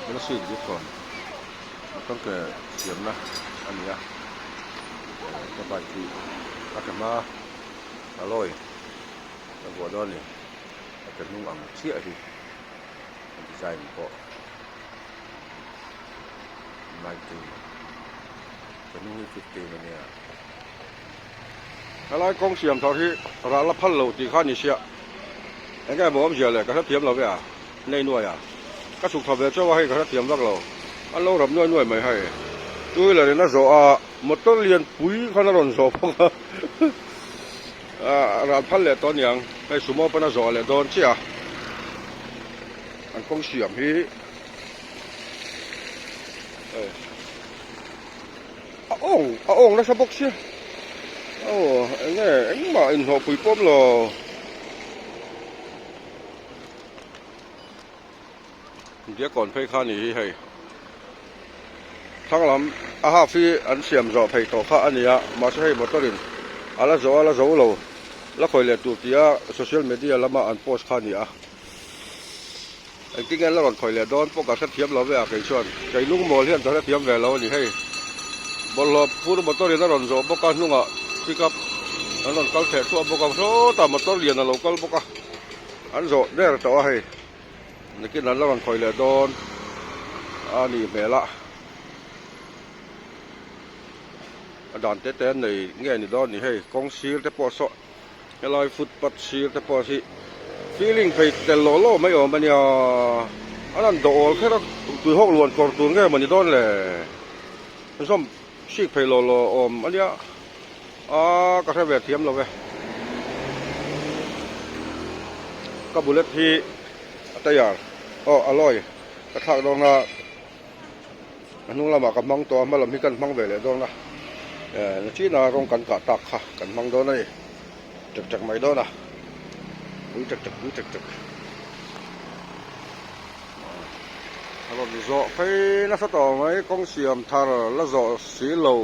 Kolasib Diakawn motor ke siamna a ni a ka bike hi a ke hma alloy a vuah dawn a ni a ke hnung ang chiah hi a design pawh 19 ke hnung hi 15 a nia helai kawng siam thar hi rah la phal lo tih kha a ni sia eng nge maw awmzia le ka hrethiam lo ve a. Nei nuai a, ka chhuk tha ve chauh a hei ka hrethiam vak lo, an lo rap nuai nuai mai hei. Two wheeler in a zawh a, motor lian pui khan a rawn zawh bawk a, a ral phal leh tawh aniang, hei sumo pawn a zawh leh dawn chiah a, an kawng siam hi hei a awng a awng nasa bawk sia, aw eng nge engmah inhlawhpui pawm lo. Diakawn phei kha a ni hi hei thlang lam a half hi an siam zawh phei tawh kha a ni a mahse hei motor in a la zawh a la zo lo la khawi leh tur tia social media lama an post kha a ni a engtin nge an la rawn khawi leh dawn pawh ka hrethiam lo ve a kei chuan kei lungmawl hian ka hrethiam ve lo a ni hei bawlhhlawh phur motor in a rawn zawh bawk a hnungah pick up an rawn kal theh thuah bawk a sawtah motor lian a lo kal bawk a. An zawh der tawh a hei, nakin an la rawn khawih leh dawn a nih hmel a, a dan te te an nei nge ni dawn ni hei, kawng sir te pawh saw helai footpath sir te pawh hi feeling phei tel lawh lawh mai awm a nia, an han dawh awl kher a tuihawk luan kawr tur nge maw ni dawn le, zawm hrik phei lawh lawh awm a nia. Aaa ka hre ve thiam lo e. Ka bullet hi a tayar aw alloy ka thlak dawn a a hnung lamah ka hmang tawh a hma lam hi kan hmang ve leh dawn a eh nachina rawng kan kah tak kha kan hmang dawn a ni tek tek mai dawn a pui tek tek pui tek tek a rawn zawh phei nasa tawh mai kawng siam thar la zawh si loh.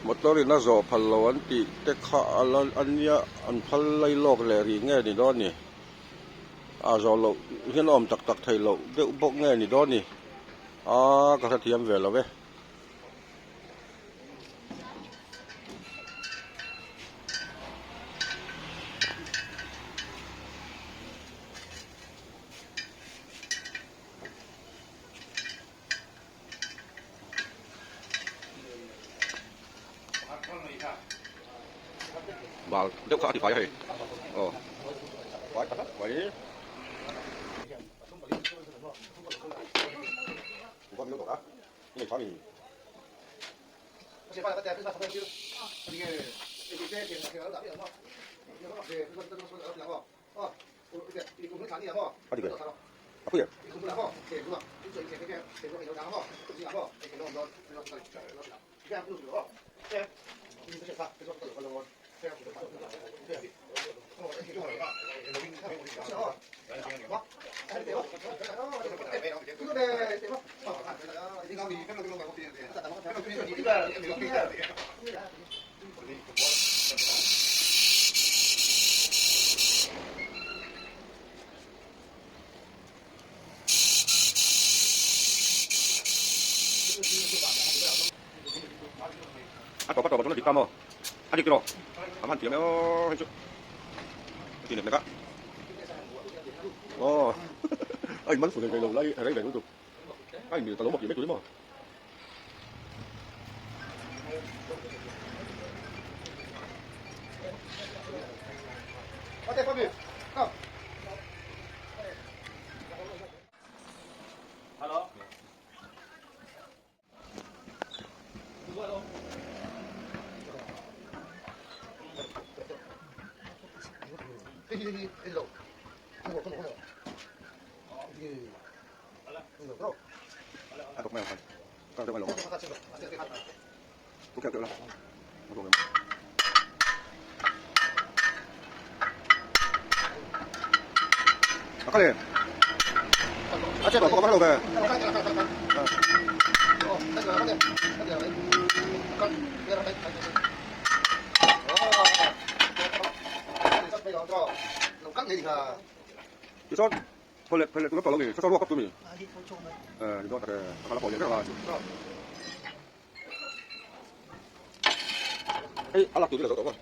Motor in a zawh phal lo an tih te kha a la a nia an phal lai lawk leh rih nge ni dawn ni? A zawh loh hian a awm tak tak thei loh deuh bawk nge ni dawn ni? Aa ka hrethiam ve lo e. Bal deuh kha a ti fai a hei aw fai ta hlak mai A dik e. A pui em? A tawp a tawp a chuan a dik ta maw? A dik tiraw? A hman thiam e aw hei chu a ti nek nek a. Aw a inman fu rei rei lo lai rei rei lutuk a inmil ta lo maw tih mai tur hi maw? A tawk mai ang khan kar deuh a lo u keuh keuh la a tawk em. A kal em a che tawh pawh ka va hre lo ve. Tichuan. Phawleh phawleh tur a tawh lo ni, saw ruak kap tur mi. Eh, ni dawn tak e, a kal a pawh lian vek a. Hei, a lak tur hi la zo tawh maw?